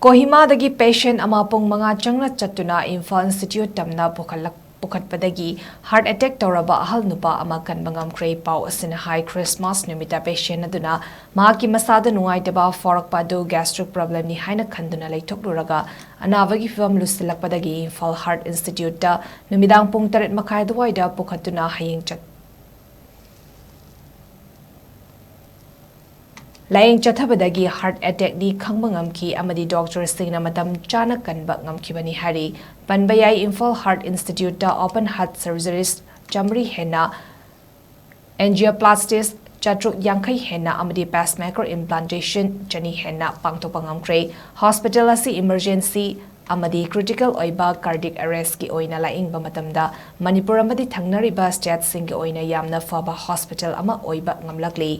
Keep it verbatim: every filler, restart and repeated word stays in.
ꯀꯣꯍꯤꯃꯥꯗꯒꯤ patient ꯑꯃ ꯄꯨꯡ ꯃꯉꯥ ꯆꯪꯅ ꯆꯠꯇꯨꯅ ꯏꯝꯐꯥꯜ ꯏꯟꯁꯇꯤꯇ꯭ꯌꯨꯠ ꯇꯝꯅ ꯄꯨꯈꯠꯂꯛ-, ꯄꯨꯈꯠꯄꯗꯒꯤ ꯍꯥꯔꯠ ꯑꯦꯇꯦꯛ ꯇꯧꯔꯕ ꯑꯍꯜ ꯅꯨꯄꯥ ꯑꯃ ꯀꯟꯕ ꯉꯝꯈ꯭ꯔꯦ꯫ ꯄꯥꯎ ꯑꯁꯤꯅ ꯍꯥꯏ, ꯈ꯭ꯔꯤꯁꯃꯥꯁ ꯅꯨꯃꯤꯠꯇ ꯄꯦꯁꯦꯟ ꯑꯗꯨꯅ ꯃꯍꯥꯛꯀꯤ ꯃꯁꯥꯗ ꯅꯨꯡꯉꯥꯏꯇꯕ ꯐꯥꯎꯔꯛꯄ ꯑꯗꯨ ꯒ꯭ꯌꯥꯁꯇ꯭ꯔꯤꯛ ꯄ꯭ꯔꯣꯕ꯭ꯂꯦꯝꯅꯤ ꯍꯥꯏꯅ ꯈꯟꯗꯨꯅ ꯂꯩꯊꯣꯛꯂꯨꯔꯒ ꯑꯅꯥꯕꯒꯤ ꯐꯤꯕꯝ ꯂꯨꯁꯤꯜꯂꯛꯄꯗꯒꯤ ꯏꯝꯐꯥꯜ ꯍꯥꯔꯠ ꯏꯟꯁꯇꯤꯇ꯭ꯌꯨꯠꯇ ꯅꯨꯃꯤꯗꯥꯡ ꯄꯨꯡ ꯇꯔꯦꯠ ꯃꯈꯥꯏ ꯑꯗꯨꯋꯥꯏꯗ ꯄꯨꯈꯠꯇꯨꯅ ꯍꯌꯦꯡ ꯆꯠ-, ꯂꯥꯌꯦꯡ ꯆꯠꯊꯕꯗꯒꯤ ꯍꯥꯔꯠ ꯑꯦꯇꯦꯛꯅꯤ ꯈꯪꯕ ꯉꯝꯈꯤ ꯑꯃꯗꯤ ꯗꯣꯛꯇꯔꯁꯤꯡꯅ ꯃꯇꯝ ꯆꯥꯅ ꯀꯟꯕ ꯉꯝꯈꯤꯕꯅꯤ ꯍꯥꯏꯔꯤ꯫ ꯄꯟꯕ ꯌꯥꯏ, ꯏꯝꯐꯥꯜ ꯍꯥꯔꯠ ꯏꯟꯁꯇꯤꯇ꯭ꯌꯨꯠꯇ ꯑꯣꯄꯟ ꯍꯥꯔꯠ ꯁꯔꯖꯔꯤꯁ ꯆꯥꯃꯔꯤ ꯍꯦꯟꯅ, ꯑꯦꯟꯖꯤꯑꯣꯄ꯭ꯂꯥꯁꯇꯤꯁ ꯆꯥꯇ꯭ꯔꯨꯛ ꯌꯥꯡꯈꯩ ꯍꯦꯟꯅ ꯑꯃꯗꯤ ꯄꯦꯁꯃꯦꯀꯔ ꯏꯝꯄ꯭ꯂꯥꯟꯇꯦꯁꯟ ꯆꯅꯤ ꯍꯦꯟꯅ ꯄꯥꯡꯊꯣꯛꯄ ꯉꯝꯈ꯭ꯔꯦ꯫ ꯍꯣꯁꯄꯤꯇꯥꯜ ꯑꯁꯤ ꯏꯃꯔꯖꯦꯟꯁꯤ ꯑꯃꯗꯤ ꯀ꯭ꯔꯤꯇꯤꯀꯦꯜ ꯑꯣꯏꯕ ꯀꯥꯔꯗꯤꯛ ꯑꯦꯔꯦꯁꯀꯤ ꯑꯣꯏꯅ ꯂꯥꯌꯦꯡꯕ ꯃꯇꯝꯗ ꯃꯅꯤꯄꯨꯔ ꯑꯃꯗꯤ ꯊꯪꯅꯔꯤꯕ ꯁ꯭ꯇꯦꯠꯁꯤꯡꯒꯤ ꯑꯣꯏꯅ ꯌꯥꯝꯅ ꯐꯕ ꯍꯣꯁꯄꯤꯇꯥꯜ ꯑꯃ ꯑꯣꯏꯕ ꯉꯝꯂꯛꯂꯤ꯫